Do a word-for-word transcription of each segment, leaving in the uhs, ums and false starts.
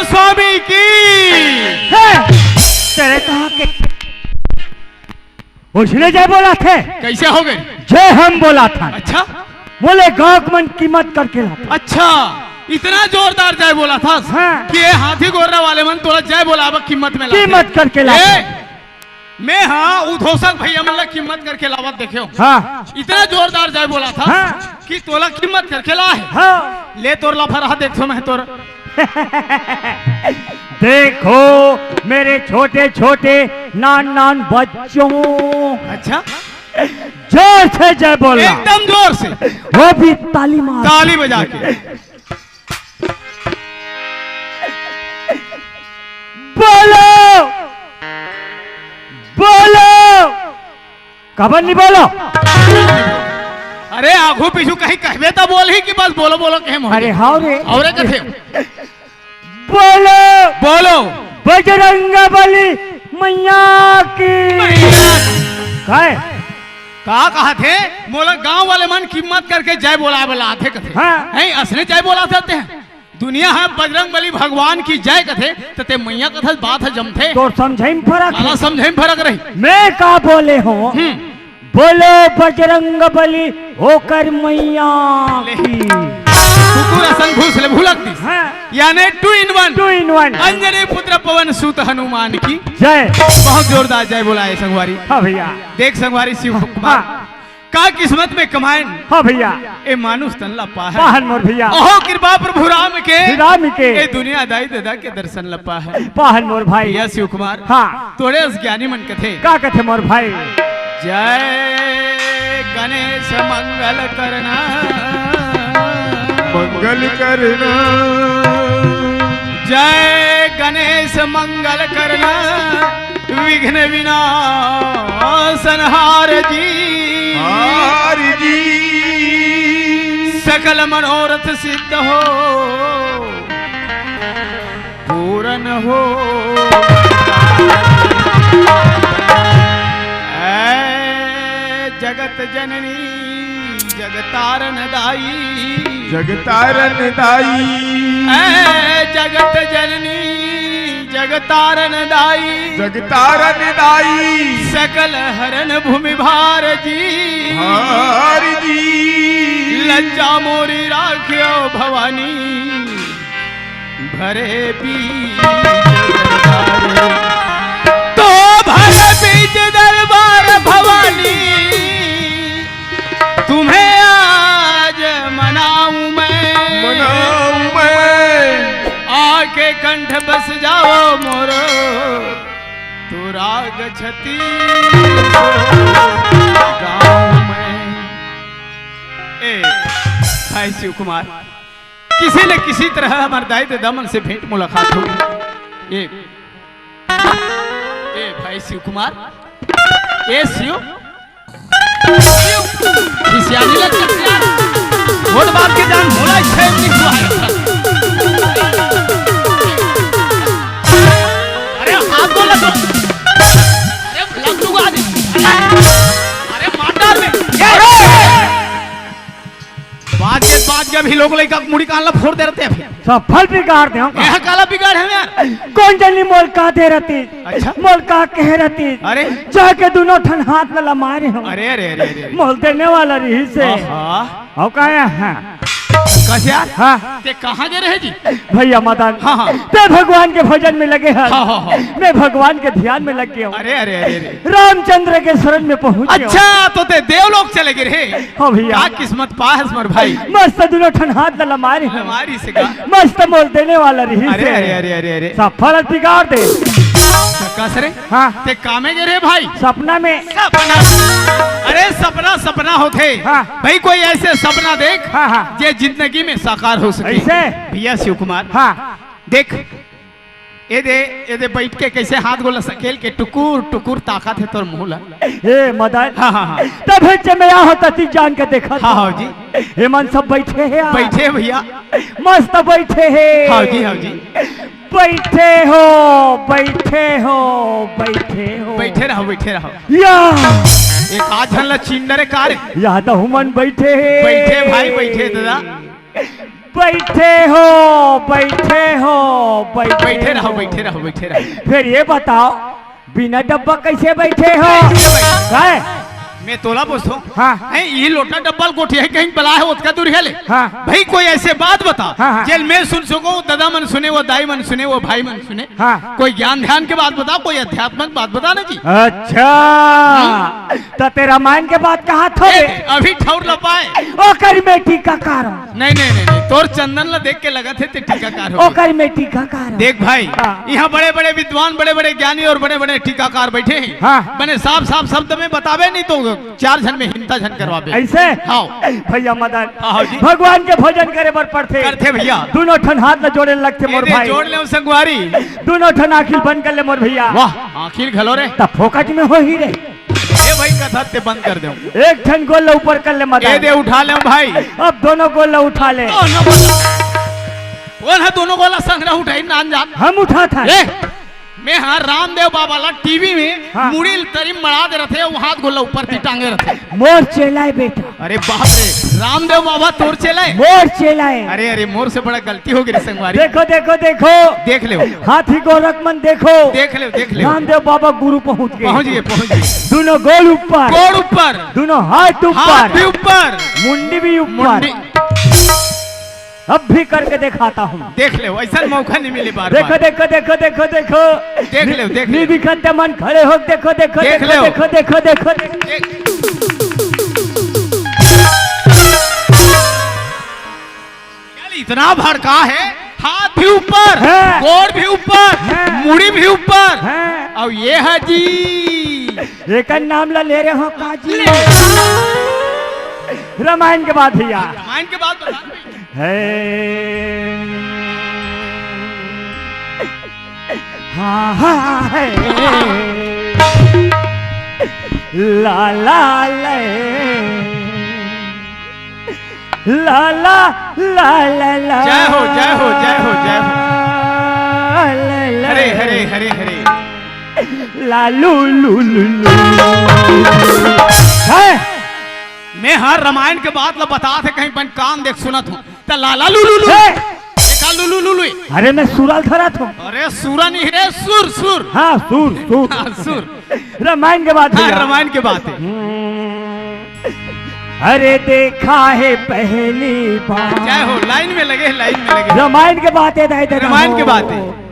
स्वामी की। हे, तेरे कहाँ के? उसने जय बोला थे। कैसे हो गए? जय हम बोला था। अच्छा। बोले गाँव के मन कीमत करके ला। अच्छा, इतना जोरदार जय बोला था हाँ। कि ये हाथी गोर्रा वाले मन तोला जय बोलावा कीमत में लाते। कीमत करके ला। ए, मैं हाँ उद्घोषक भैया मन ला कीमत करके लावत देखे हो। हाँ। इतना जोरदार जय बोला था हाँ। कि तोला कीमत करके ला है। हाँ। ले तोर लफरा देखो मैं तोर। देखो मेरे छोटे छोटे नान नान बच्चों। अच्छा। जोर से जय बोलना। एकदम जोर से। वो भी ताली मार। ताली बजा के। बोलो, बोलो। काबर नहीं बोलो? अरे आगू पीछू कहीं कहबे तो बोल ही कि बस बोलो बोलो कहे मोहन। अरे हाँ रे। और कथे। बोलो। बोलो। बजरंग बली मैया की। मैया। काय? का कहा थे? मोला गांव वाले मन कीमत करके जय बोला बोला आथे कथे। हाँ। हैं, असने जय बोला थे। दुनिया है बजरंग बली भगवान की जय कथे, त ते मैया कथस बात है जमथे। तोर समझे में फरक काला है। समझे में फरक रही। मैं का बोले हूँ? हम्म। बोलो बजरंग बली ओकर मैया ले। की। कुकुर असन घुस ले भुलक दिस। हाँ। यानी two in one. Two in one. Anjani पुत्र पवन सुत हनुमान की। जय। बहुत जोरदार जय बोला है संगवारी। हाँ भैया। देख संगवारी शिव कुमार। हाँ। का किस्मत में कमायन। हाँ भैया। ए मानुष तन ला पाहन। पाहन मोर भैया। अहो कृपा प्रभु राम के। श्री राम के। ए दुनिया दाई ददा के दर्शन ला पाहन। पाहन मोर भाई। भैया शिव कुमार। हाँ। तोरे अस ज्ञानी मन कथे। का कथे मोर भाई? जय गणेश मंगल करना। मंगल करना। जय गणेश मंगल करना। विघ्न विनाशनहार जी। हार जी। सकल मनोरथ सिद्ध हो, पूरन हो। ऐ जगत जननी जगतारन दाई। जगतारन दाई। ऐ जगत जननी जगतारन दाई। जगतारन दाई। सकल हरन भूमि भार जी। हार जी। लज्जा मोरी राख्यो भवानी। भरे बीच दरबार। तो भरे बीच दरबार भवानी। तुम्हें आज मनाऊं मैं। मनाऊं मैं। आके कंठ बस जाओ मोरो। तो राग छती गाऊं मैं। ए भाई शिव कुमार, किसी न किसी तरह हमारे दाई ददा मन से भेंट मुलाकात होगी। ए, ए भाई शिव कुमार, ए शिव, खिसियानी लग गया। वोट बात के जान भोला छह मिनट हुआ है। अरे हाथ को लग। अरे लग लुगा दे। अरे मार डाल दे। अरे बात के, बात के अभी लोग लइका मुड़ी कान ला फोड़ दे रहते हैं अभी। सब फल बिगाड़ दे हम। यह काला बिगाड़ है यार। कौन जनी मोल का दे रहती? अच्छा। मोल का कह रहती? अरे। जाके दोनों ठन हाथ में लमाए रहे हो। अरे, अरे, अरे, अरे, अरे। मोल देने वाला रही से। आहा। हो का है? हाँ। कस यार? हाँ। ते कहाँ गए रहे जी? भैया मदन। हाँ, हाँ। ते भगवान के भजन में लगे हैं। हाँ, हाँ, हाँ। मैं भगवान के ध्यान में लग गया हूँ। अरे, अरे, अरे, अरे। रामचंद्र के शरण में पहुँच गया हूँ। अच्छा, तो ते देवलोक चले गए रहे। हाँ भैया। का किस्मत पा है हमार भाई। मस्त दोनों ठन हाथ ला लमारी है। लमारी से का? मस्त मोल देने वाला रही अरे, से। अरे, अरे, अरे, अरे। सब फरज बिगाड़ दे। कस रे? हाँ। ते कामे गए रे भाई? सपना में। सपना। अरे सपना, सपना होथे। हाँ। भाई कोई ऐसे सपना देख हाँ, हाँ। जे जिंदगी में साकार हो सके। ऐसे? भैया शिव कुमार। हाँ। देख, ए दे, ए दे बैठ के कैसे हाथ गोला सकेल के टुकुर टुकुर ताकत है तोर मुंह ला। ए मदन। हाँ, हाँ, हाँ। तभे चे मैं यहाँ तती जान के देखा हाँ, था। हाँ जी। ए मन सब बैठे हैं यार। बैठे हैं भैया। मस्त बैठे हैं। हाँ जी, हाँ जी। बैठे हो, बैठे हो, बैठे हो। बैठे रहो, बैठे रहो। या। एक आध झन ला चिंडरे कार। या तो हुमन बैठे हैं। बैठे भाई, बैठे दादा। बैठे हो, बैठे हो। बैठे रहो, बैठे रहो, बैठे रहो। फिर ये बताओ, बिना डब्बा कैसे बैठे हो? कैसे बैठे? काय? मैं तोला पूछथों। हाँ। हैं, ये लोटा डब्बा ल गोठियाही कहीं बलाय हे, ओतका दूर हे ले। हाँ। भाई, कोई ऐसे बात बता, हाँ, हाँ। जेल मैं सुन सकूं, दादा मन सुने, वो दाई मन सुने, वो भाई मन सुने। हाँ। कोई ज्ञान ध्यान के बात बता, कोई अध्यात्म के बात बता ना जी। अच्छा, हम्म। त तें रामायण के बात कहत हस? ए, अभी ठौर ल पाय। ओकर में टीकाकार हूं। नहीं, नहीं, नहीं, नहीं, तोर चंदन ला देख के लगथे ते टीकाकार हो। ओकर में टीकाकार हूं। देख भाई, हाँ। यहाँ बड़े-बड़े विद्वान, बड़े-बड़े ज्ञानी और बड़े-बड़े टीकाकार बैठे हैं। हाँ। बने साफ-साफ शब्द में बताबे नहीं तो चार झन में हिंसा झन करवाबे। ऐसे? हाँ। भैया मदन, हाँ, हाँ जी। भगवान के भजन करे बर पड़थे। करथे भैया। दूनों ठन हाथ ला जोड़े लगथे ए मोर दे, भाई। जोड़ ले संगवारी। दूनों ठन आँखी ल बंद कर ले मोर भैया। वाह, आँखी ल घलो रे। त फोकट में होही रे। ए भाई, कथा ते बंद कर दे। एक ठन गोड़ ला ऊपर कर ले मदन। ए दे, उठा ले भाई। अब दूनों गोड़ ला उठा ले। दोनों गोड़ ला। कौन हे दूनों गोड़ ला संघरा उठाही, नान जान। हम उठाथन। ए, मैं हा रामदेव बाबा ला टीवी में हाँ। मुड़ी ल तरी मड़ा दे रथे, वो हाथ गोड़ ला ऊपर ती टांगे रथे। मोर चेला हे बेटा। अरे बाप रे, रामदेव बाबा तोर चेला हे? मोर चेला हे। अरे, अरे, मोर से बड़ा गलती हो गई रे संगवारी। देखो, देखो, देखो। देख ले। हाथी गोरख मन देखो। देख ले, देख ले। रामदेव बाबा गुरु पहुंच गए। पहुंच गए, पहुंच गए। दूनों गोड़ ऊपर। गोड़ ऊपर। दूनों हाथ ऊपर। हाथ भी ऊपर। मुंडी भी ऊपर। मुंडी। अब भी करके दिखाता हूँ। देख ले, ऐसा मौका नहीं मिले बार देखो, बार। देखो, देखो, देखो, देखो। देख ले, देख ले। नी दिखत ते मन खड़े हो, देखो, देखो, देख देखो, ले। देखो, देखो, देखो, देखो। देख। यार, इतना भड़का है, हाथ भी ऊपर, है। गोड़ भी ऊपर, है। मुड़ी भी ऊपर। है। अब ये है जी। एकर नाम ला ले रहे हो का जी? ले। रामायण के बात भैया। रामायण के बात बता। है। हाँ, हाँ, है। ला, ला, ले। ला, ला, ला, ला, ला। जय हो, जय हो, जय हो, जय हो। ला, ला, हरे, हरे, हरे, हरे। ला, लू, लू, लू, लू। है। मैं हर रामायण के बात ला बतात हे, कहीं अपन कान देख सुनत हूँ। त लाला लुलु लुलु। हे! एका लुलु लुलु? अरे मैं सुरा ल धरत हूँ। अरे सुरा नहीं रे, सुर, सुर। हाँ, सुर, सुर। हाँ, सुर। रामायण के बात हाँ, भैया। रामायण के बात हे। हम्म। अरे देखा है पहली बार। जय हो, लाइन में लगे, लाइन में लगे। रामायण के बात हे, दाई, दादा रामायण हो। के बात हे।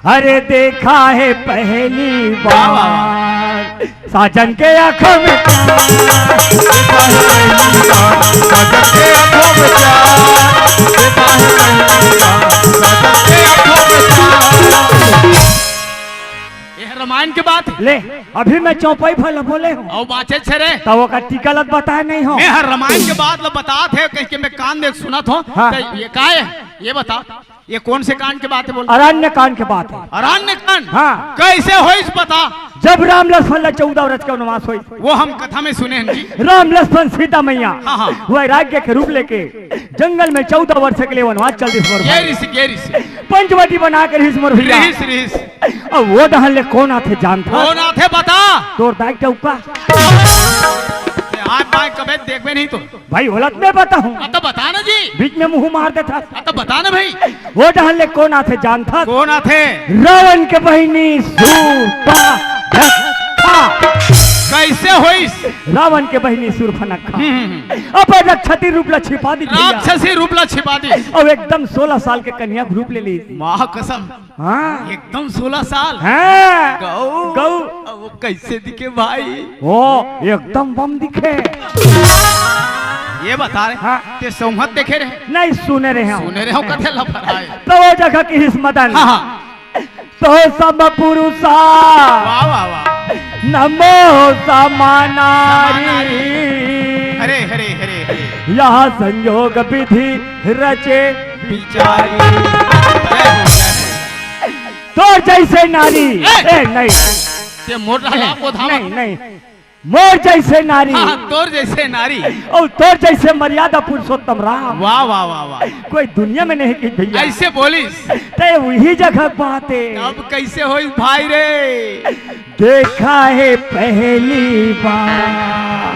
अरे देखा है पहली वाह, वाह, वाह। बार साजन के आंखों में प्यार। देखा है पहली बार साजन के आंखों में प्यार। देखा है पहली बार साजन के आंखों में प्यार। ये है रामायण के बात। ले, अभी मैं चौपाई भर बोले हूँ। अउ बाचे छे रे। तब ओकर टीका लग बताए नहीं हो। मैं हर रामायण के बात ल बतात हे, कहीं के मैं कान देख सुनत हूँ। हाँ। तो ये काय हे? ये बता। ये कौन से कांड के बात हे बोल? अरण्य कांड के बात हे। अरण्य कांड? हाँ। कैसे होइस बता? जब राम लक्ष्मण ला चौदह वर्ष के वनवास होइस। वो हम कथा में सुने हैं जी। राम लक्ष्मण सीता मैया हाँ, हाँ। वैराग्य के रूप लेके जंगल में चौदह वर्ष के लिए वनवास चल दिस मोर ये भाई। ऋषि, ये ऋषि। पंचवटी बना के रहिस मोर भैया। रहिस, रहिस। अब वो डहन ले कौन आथे जानथस? कौन आथे बता? तोर दाई डौका। आज बाय कबे देखबे नहीं तो। भाई, ओला त मैं बताहूँ। हाँ, तो बता ना जी। बीच में मुंह मार देथस। हाँ, तो बता ना भाई। वो डहन ले कौन आथे जानथस? कौन आथे? रावण के बहिनी सूर्पनखा। कैसे होइस? रावण के बहिनी सूर्पनखा। हम्म, हम्म, हम्म। अपन राक्षसी रूप ला छिपा दिस भैया। राक्षसी रूप ला छिपा दिस। अउ एकदम सोलह साल के कन्या के रूप ले लिस। माँ कसम। हाँ। एकदम सोलह साल। हाँ। गौ। गौ। अब वो कैसे दिखे भाई? वो एकदम बम दिखे। ये बता रे, हाँ। तें सौंहत देखे रहे? नहीं, सुने रहे हँव। सुने रहे हँव, कथे ला भराए। तो वो जगह कहिस मदन। हाँ, हाँ। तो सम पुरुषा। वाह, वाह, वाह। नमो समानारी। हरे, हरे, हरे, हरे। यह संयोग विधि रचे बिचारी। जय हो, जय हो। तोर जैसे नारी। ए! ए, नहीं। तें मोर ला ए, लाप को धावा। नहीं, नहीं। मोर जैसे नारी। हाँ, तोर जैसे नारी। अउ तोर जैसे मर्यादा पुरुषोत्तम राम। वाह, वाह, वाह, वाह। कोई दुनिया में नहीं कहिस भैया। ऐसे बोलिस। ते वही जगह बात हे। अब कैसे होइस भाई रे? देखा है पहली बार।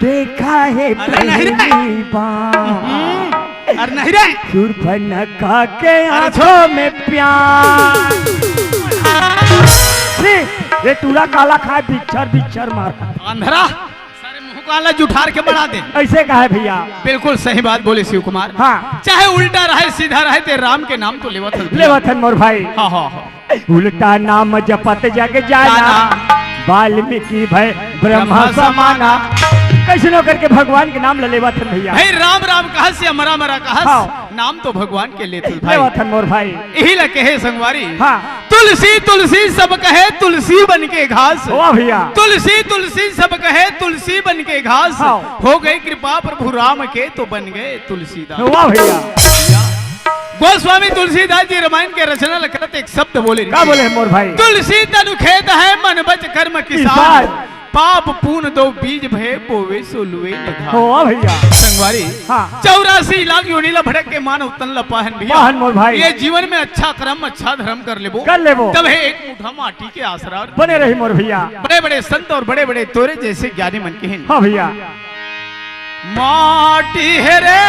देखा है अरे नहीं रे। पहली बार। हम्म। अरे नहीं रे। सुर्पनखा के अरे आंखों में प्यार। छी, ये टूरा काला खाए, बिच्छर बिच्छर मार। अंधरा, सारे मुंह काला जुठार के बढ़ा दे। ऐसे कहा है भैया? बिल्कुल सही बात बोले शिव कुमार। हाँ। चाहे उल्टा रहे, सीधा रहे, ते राम के नाम तो लेवत हन भैया। लेवत हन मोर भाई। हाँ, हाँ, हाँ। उल्टा नाम जपत जग जाना, जाना। वाल्मीकि भय ब्रह्मा ब्रह्मा समाना। समाना। कैसनो करके भगवान के नाम ल लेवत हन भैया। भाई राम राम कहा से अमरा मरा कहा से, हाँ। नाम तो भगवान के लेत हन भाई। लेवत हन मोर भाई। यही ल कहे संगवारी। हाँ। तुलसी तुलसी सब कहे तुलसी बन के घास। वाह भैया। तुलसी तुलसी सब कहे तुलसी बन के घास। हाँ। हो गई कृपा प्रभु राम के तो बन गए तुलसीदास। वाह भैया। गोस्वामी तुलसीदास जी रामायण के रचना ल करत एक शब्द बोले। का बोले मोर भाई? तुलसी तनु खेत है मन बच कर्म किसान। किसान। पाप पुन दो बीज भय बोवे सो लुए निधान। हो भैया। संगवारी। हाँ। चौरासी लाख योनि ला भटक के मानव तन ला पाहन भैया। पाहन मोर भाई। ये जीवन में अच्छा कर्म अच्छा धर्म कर लेबो। कर लेबो। तब हे एक मुठा माटी के आसरा बने रही मोर भैया। बड़े बड़े संत और बड़े बड़े तोरे जैसे ज्ञानी मन के हैं। हाँ भैया। माटी हे रे।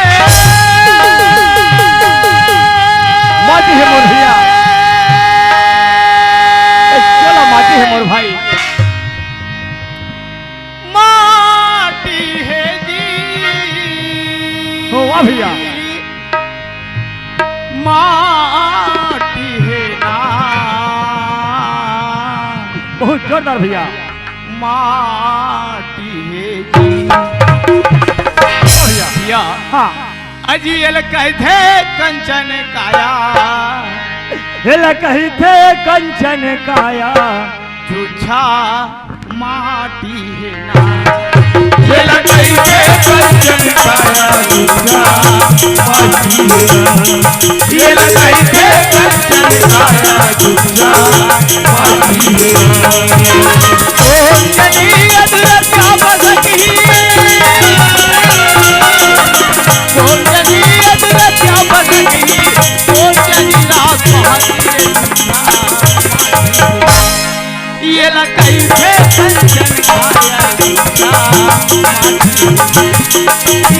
माटी हे मोर भैया। ए, चलो माटी हे मोर भाई। माटी हे जी। हो वाह भैया। माटी हे ना। बहुत जोरदार भैया। माटी हे जी। भैया। भैया। हाँ। अजी एला कहिथे कंचन काया। एला कहिथे कंचन काया। झूठा माटी हे ना। एला कहिथे कंचन काया, झूठा माटी हे ना। एला कहिथे कंचन काया, झूठा माटी हे ना। ओ जनी अदरक बसकी। ओ जनी अदरक बसकी। ओ जनी रात बहाती। एला कहिथे कंचन काया झूठा माटी।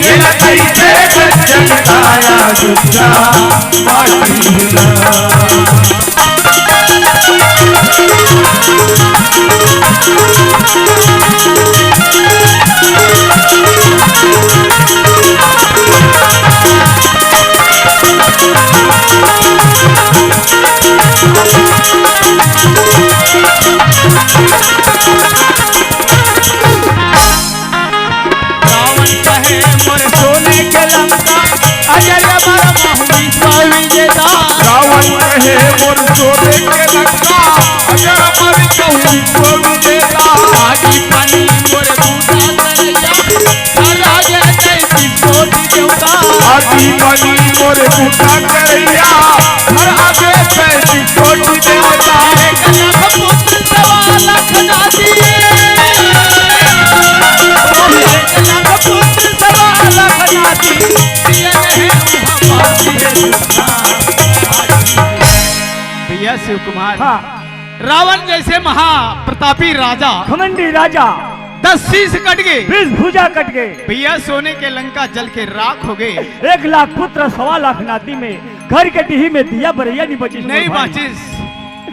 एला कहिथे कंचन काया झूठा माटी। रावण कहे मोर सोने के लंका, अजर अमर महु विश्व विजेता। रावण कहे मोर सोने के लंका, अजर अमर महु विश्व विजेता। आगी पानी मोर बूता करैया, हर आगे तैंतीस कोटि देवता। आगी पानी मोर बूता करैया, हर आगे तैंतीस कोटि देवता। एक लाख पुत्र सवा लाख नाती। एक लाख पुत्र सवा लाख नाती। दिए रहे महापापी रे। भैया शिव कुमार। हाँ। रावण जैसे महाप्रतापी राजा, घमंडी राजा। दस शीश कट गए। बीस भुजा कट गए। भैया सोने के लंका जल के राख हो गए। एक लाख पुत्र सवा लाख नाती में घर के डीही में दिया बरैया नहीं बचिस नहीं भाई। बचिस।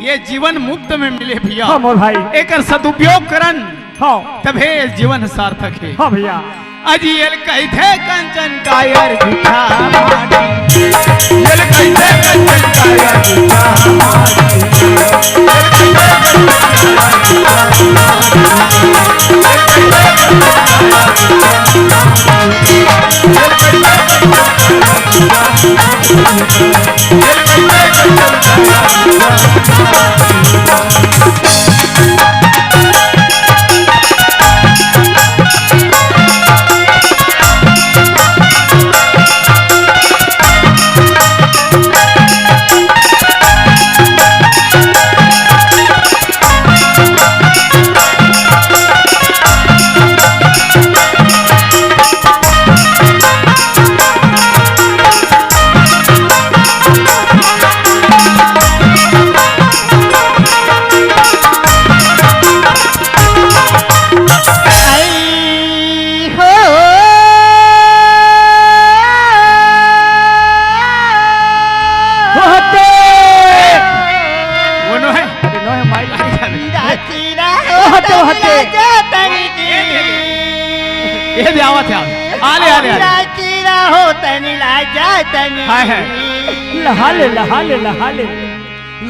ये जीवन मुक्त में मिले भैया। हाँ मोर भाई। एकर सदुपयोग करन। हाँ। तभे ये जीवन सार्थक हे। हाँ भैया। अजी एला कहिथे कंचन काया झूठा माटी। एला कहिथे कंचन काया झूठा माटी। आवत हे, आवत हे। आले, आले, आले। राखी रहो तनी लाजा तनी। हाय, हाय। लहा ले, लहा ले, लहा ले।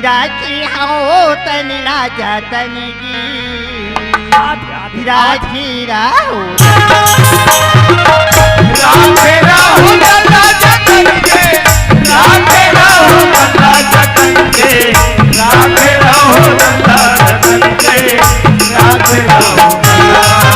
राखी हो तनी लाजा तनी की। राखी रहो। राखे राहु तन राजा तन के, राखे राहु तन राजा तन के, राखे राहु तन राजा तन के, राखे राहु तन राजा।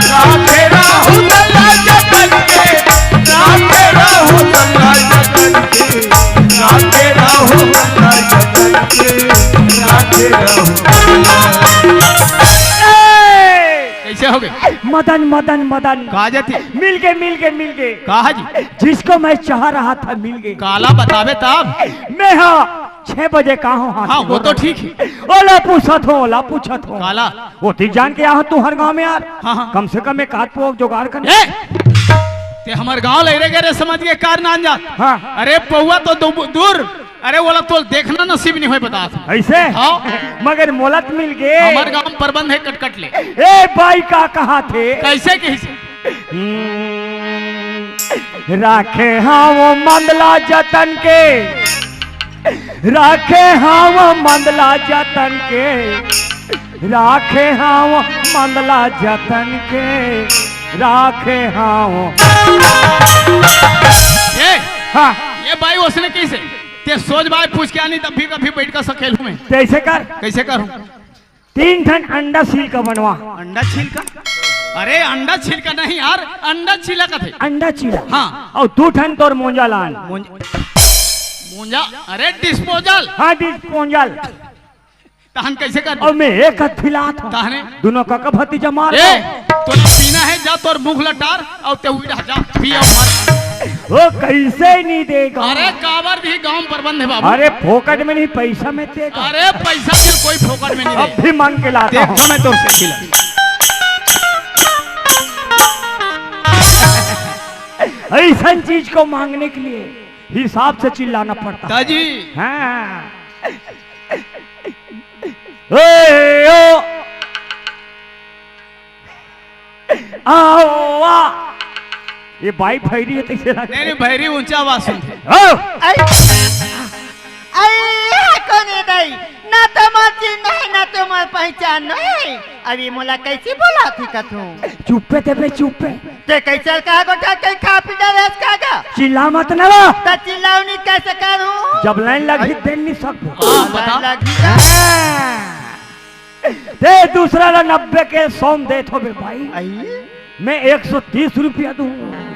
राखे राहु तन राजा तन के, राखे राहु तन राजा तन के, राखे राहु तन राजा तन के, राखे राहु। कैसे हो गए? मदन, मदन, मदन। कहा जाती? मिल गए, मिल गए, मिल गए। कहा जी? जिसको मैं चाह रहा था, मिल गए। काला बतावे तब। मैं हाँ, छह बजे का हूँ, हाँ, हाँ, वो तो ठीक है। ओला पूछत हो, ओला पूछत हो। काला? वो ठीक जान के यहाँ तू हर गाँव में यार। हाँ, हाँ। कम से कम एक आध पौवा जुगाड़ कर। ए! ते हमर गाँव ले रे गए रे, समझ के कार नान जात। हाँ। अरे पौवा तो दू-, दूर, अरे ओला तो देखना नसीब नहीं होय बता। ऐसे? हाँ। मगर मोलत मिल गए। हमर गाँव में प्रबंध है कटकट ले। ए बाई का कहा थे? कैसे, कैसे? हम्म, राखे हाँ वो मंदला जतन के, राखे हाँ वो मंदला जतन के, राखे हाँ वो मंदला जतन के, राखे हाँ वो। ए, हाँ। ये बाई उसने कैसे? ते सोच बाई पूछ के आनी तब भी कभी बैठ कर सकेलू में। कैसे कर? कैसे करूँ? तीन ठन अंडा छील के बनवा। अंडा छील का? अरे अंडा छील का नहीं यार, अंडा छीला कथे। अंडा छीला। हाँ। अउ दू ठन तोर मोंजा लान। मोंज-, मोंजा? अरे डिस्पोजल। हाँ डिस्पोजल। तहन कैसे कर? अउ मैं एक हाथ फिलात हूँ। तहने? दोनों का का भतीजा मार ए, दो। तोला पीना है, जा तोर मुंह लटार। अउ ते उइड़ा जा, पिया मत। वो कैसे नहीं देगा? अरे काबर भी गांव प्रबंध है बाबू। अरे फोकट में नहीं, पैसा में देगा। अरे पैसा के कोई फोकट में नहीं दे। अब भी मांग के लाता हूँ। देखता मैं तोर से खिला। ऐसा चीज को मांगने के लिए हिसाब से चिल्लाना पड़ता है। ताजी। हाँ। ओए, ओ। आओ, आ। ये बाई भैरी है, तैसे लगता नहीं, है। नहीं, भैरी ऊंचा आवाज सुनते। ओ। आई, आई, ये कोन है दाई? ना तो मोर चिन्ह है, ना तो मोर पहचान है। अभी मोला कैसे बोला थी कथू? चुप्पे ते बे, चुप्पे। ते कैसे कहा गोठा कहीं खा पी डरे का गा? चिल्ला मत ना लो। तो चिल्लाओ नहीं कैसे करूं? जब लाइन लगी, आई। देन नहीं सकबो। हाँ, बता। लाइन लगी का? हाँ। ते दूसरा ला नब्बे के सौ में देत होबे भाई। आई? मैं एक सौ तीस रुपया दूं।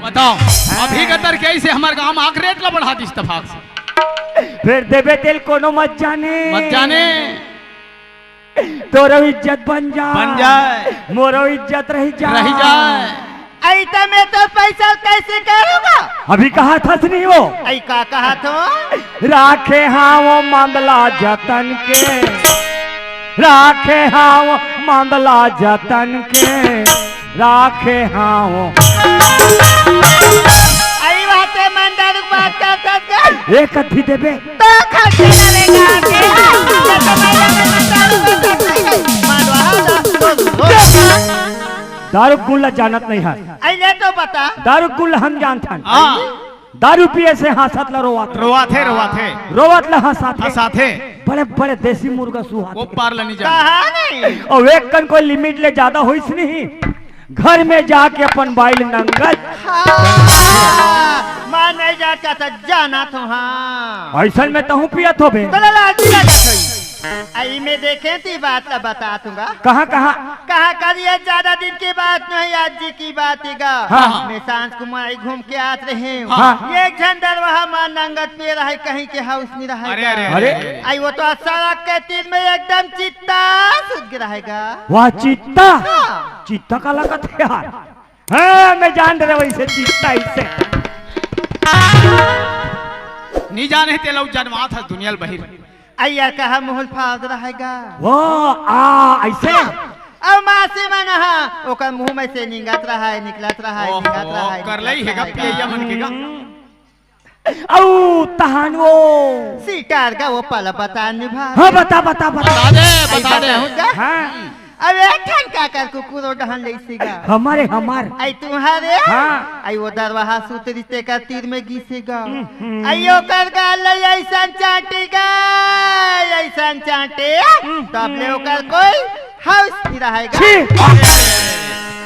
बताओ, हाँ। अभी का तर कैसे हमारे गांव में आग रेट ला बढ़ा दिस तफाक से। फिर देबे तेल कोनो मत जाने। मत जाने। तोरो इज्जत बन जाए। बन जाए। मोरो इज्जत रह जाए। रह जाए। ऐ त में तो पैसा कैसे करूंगा? अभी कहा था नहीं वो? ऐ का कहा थो? राखे हाँ वो मंदला जतन के, राखे हाँ वो मंदला जतन के, राखे हाँ वो। आई बात है, मंडल बात करता था। एक अथी देबे। तो खर्चे करेगा के? मारवा दा। दारू गुल्ला जानत नहीं है। अइले तो बता। दारू गुल्ला हम जानत हन। हाँ। दारू पिए से हंसत ला रोवत। रोवत है, रोवत है। रोवत ला हंसत है। हंसत है। बड़े बड़े देसी मुर्गा सुहात वो है। पार ला नहीं जाना। कहा नहीं? और एक कन कोई लिमिट ले ज्यादा होइस नहीं। घर में जाके अपन बाइल नंगत। हाँ, मैं नहीं जाता था, जाना तो हाँ। ऐसन में तहूँ पियत होबे। तो लाला जी लगा थई। आई मैं देखे थी बात ला बता दूंगा। कहाँ, कहाँ? कहाँ कर ये ज्यादा दिन की बात नहीं, आज जी की बात ही गा। हाँ, हाँ। मैं सांझ को माई घूम के आत रहे हूँ। हाँ। एक झन डर वहाँ मार नंगत पे रहे, कहीं के हाउस नहीं रहे। अरे, अरे, अरे। अरे। आई वो तो सड़क के तीर में एकदम चित्ता सुत गिरा है गा। वाह, चित्ता? हाँ। चित्ता का लगत है यार। हाँ, मैं जान रहे वैसे चित्ता इसे। नहीं जाने तेला जनवात है दुनिया ल बहिर। अइया कहा मुहल फाद रहेगा। वाह, आ, ऐसे? हाँ। अउ मासी मन ह ओकर मुंह में से निंगत रहय, निकलत रहय, ओहो, निंगत रहय, कर निकलत लई हे गा रहय पियइया गा। मन के गा। अउ तहान वो सिटार का वो पला बता निभा। हाँ, बता, बता, बता। बता दे, अई बता दे। बताहूँ का? हाँ। अब एक ठन काकर कुकुर ओ डहन लइसे गा। हमर ए, हमर। अई तुम्हर ए? हाँ। अई वो दरवाहा सुतरी तेकर तीर में गिसे गा। हम्म। अई ओकर गाल लई अइसन चांटी गा, अइसन चांटी। हम्म। तब ले ओकर कोई हाउस नहीं रहेगा। छी।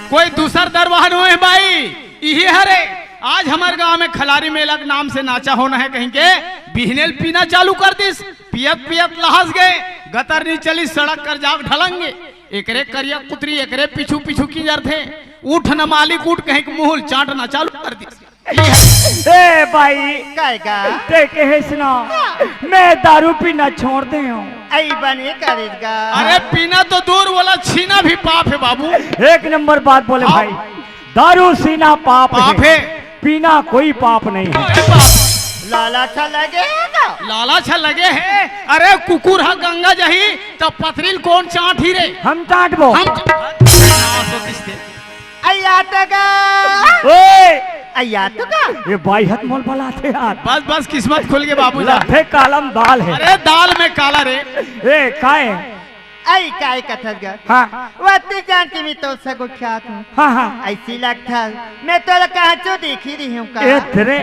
कोई दूसर दरवाहा नो हे भाई, इही हरे। आज हमर गांव में खलारी मेला के नाम से नाचा होना हे कहिके बिहने ल पीना चालू कर दिस। पियत पियत लहस गे, गतर नी चलिस, सड़क कर जाके ढलंगे। एकरे करिया कुतरी एकरे पीछू पीछू किंजरथे। उठ न मालिक उठ कहिके मुंह ल चाटना चालू कर दिस। ए भाई, काय गा? ते कहेस ना, मैं दारू पीना छोड़ दे हूँ। अई बने करेस गा। अरे पीना तो दूर, वोला छीना भी पाप हे बाबू। एक नंबर बात बोले हाँ। भाई, दारू छीना पाप पाप हे। हे। पीना कोई पाप नहीं हे। अरे बाप। लाला अच्छा लगे हे ना? लाला अच्छा लगे हे। अरे कुकुर हा गंगा जही, त पथरी ल कोन चांटही रे? हम चांटबो। हम अइया तो गा। ओए! अइया तो गा। ये बाई हत मोल बलाथे यार। बस, बस, किस्मत खुल गे बाबू जा। लथे कालम दाल हे। अरे दाल में काला रे। ए, काय? अई काय कथस गा? हाँ। वत्ती जान के मैं तो सगो ख्यात हूँ। हाँ, हाँ। अइसी लगथस। मैं तोला कहाँ चो देखी रही हूँ का? ए, तेरे।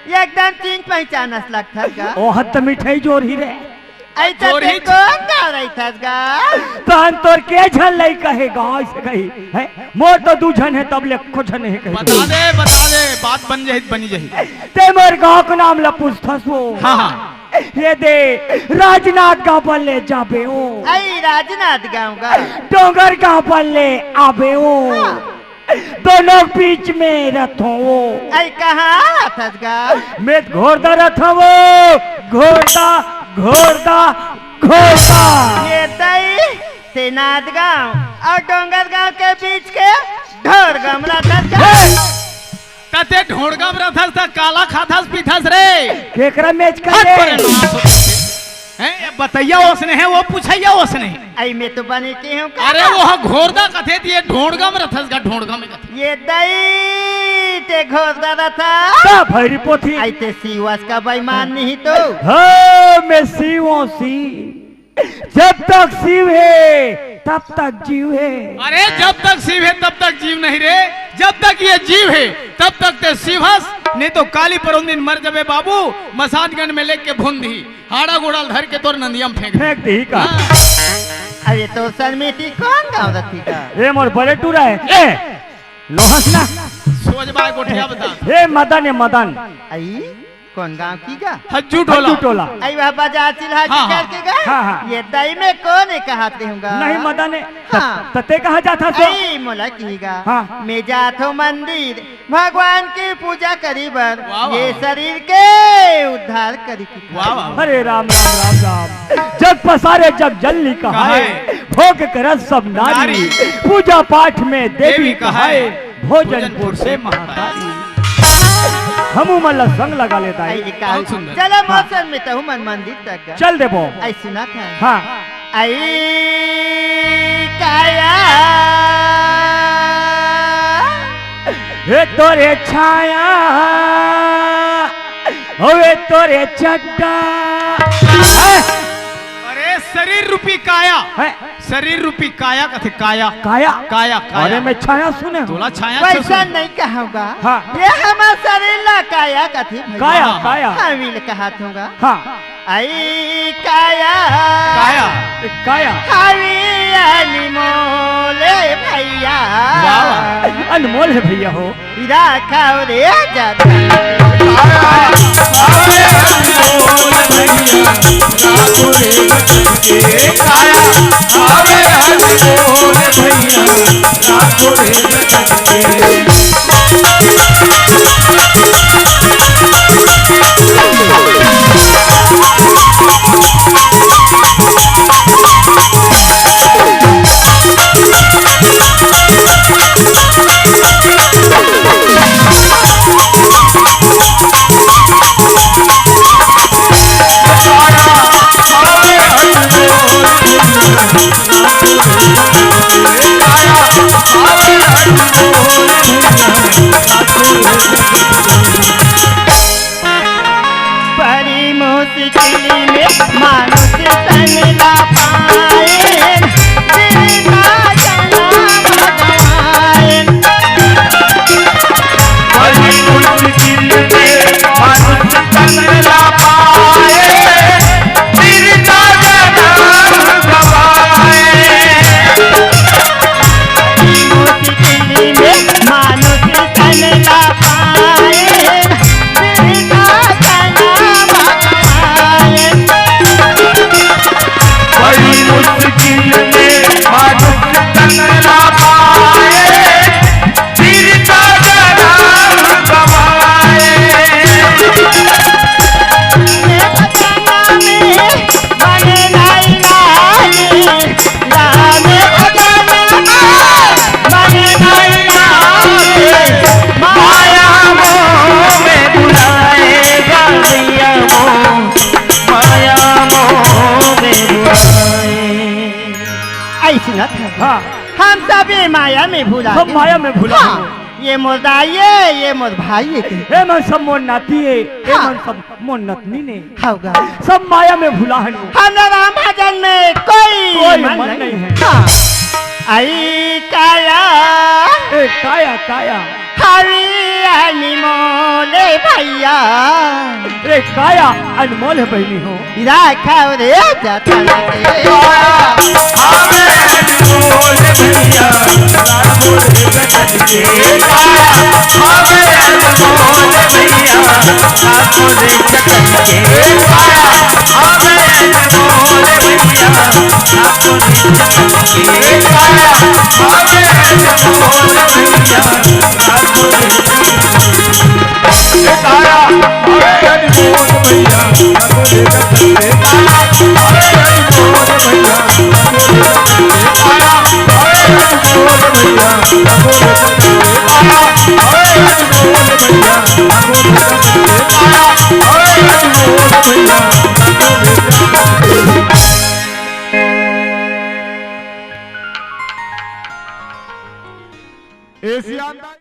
एकदम चिन पहचानस लगथस गा। ओह त मिठाई जोर ही रे। अइसे जोर ते ही कोन गाँव रहिथस गा? तहन तोर के झन लइका हे गाँव से कही, हैं? मोर तो दू झन हे, तब ले एको झन हे कही। बता दे, बता दे, बात बन जाही, बनी जाही। ते मोर गाँव के नाम ल पूछथस वो। हाँ, हाँ। ये दे, राजनांदगांव बले जाबे ओ। अई राजनांदगांव गा। डोंगरगांव बले आबे ओ। हाँ। दोनों बीच में रथों वो। अई कहाँ रथस गा? मैं घोरदा रथों वो, घोरदा, घोरदा, घोरदा। ये दई, ते नांदगांव अउ डोंगरगांव के बीच के ढोरगम रथस गा। हे! त ते ढोरगम रथस त काला खाथस पीथस रे? केकरा मेच कर हट रे? परे ना सोच। हैं, ये बतइया ओसने हे, वो पुछइया ओसने। अई मैं तो बने के हूँ का? अरे वो हा घोरदा कथे त ये ढोड़गम रथस गा, ढोड़गम कथे। ये दई ते घोरदा रथस। का भैरी पोथी? अई ते शिवस का बेईमान नहीं तो। हाँ, मैं शिवों सी। जब तक शिव हे, तब तक जीव हे। अरे जब तक शिव हे, तब तक जीव नहीं रे। जब तक ये जीव हे, तब तक ते शिवस, नहीं तो काली परोन दिन मर जबे बाबू, मसानगंड में लेके भून दी। हाड़ा गोड़ा ल धर के तोर नंदिया म फेंक दे। फेंक देही का? हाँ। अरे तोर सरमेटी कोन गाँव रथी का? ए मोर बड़े टूरा हे। ए, लोहस ना। सोच बाय गोठिया बता। ए मदन, ए मदन। अई, कोन गाँव की गा? हज्जू टोला। हज्जू टोला। अई वह बाजार चिल्हा के हाँ, हाँ। करके गा? हाँ, हाँ। ये दई में कोन हे कहात रहूँगा? नहीं मदन हे। हाँ। त-, तते कहाँ जाथस ओ? अई मोला की गा? हाँ। मैं जाथों मंदिर। भगवान की पूजा करी बर, वाह, वाह, ये वाह। शरीर के उद्धार करी की वाह, वाह, वाह। हरे राम, राम, राम, राम। जग पसारे जग जननी कहाए, कहाए। भोग करत सब नारी, नारी। पूजा पाठ में देवी देवी कहाए, कहाए, भोजन भोजन पुर से पुर से महतारी। हमू मन ला संग लगा लेता है। अरे का बहुत सुंदर। चलो हाँ। मौसम में तो मन मंदिर तक गा। चल देबो। अई सुना था। हाँ। अई काया। हे तोरे छाया, होवे तोरे चड्डा। हैं? अरे शरीर रूपी काया। हैं? शरीर रूपी काया कथे काया। काया? काया, काया। अरे मैं छाया सुने हूँ। तोला छाया वैसा सुने। नहीं कहूँगा। हाँ। ये हमर शरीर ला काया कथे भैया। काया, हाँ, हाँ। काया। हाँ, विल कहा थूँगा। हाँ। अई काया। काया। काया। हावी अनमोल हे भैया। वाह, वाह। अनमोल हे भैया हो। राखव रे जतन। काया। हावे अनमोल भैया। राखव रे जतन के। काया। हावे अनमोल भैया। राखव रे जतन के। आई सुनत हे। हाँ। हम सब ये माया में भुला सब गे। माया में भुला हाँ। गे। ये मोर दाई ए, ये मोर भाई ए। ए मन सब मोर नाती ए, ए हाँ। मन सब मोर नतनी ने। हव गा। सब माया में भुला हन। हमर रामायण में कोई कोई मन मन नहीं नहीं हे। हाँ। आई काया। ए काया, काया। हवी अनमोल भैया। रे काया अनमोल हे बहिनी हो। राखव रे जतन के। एशियन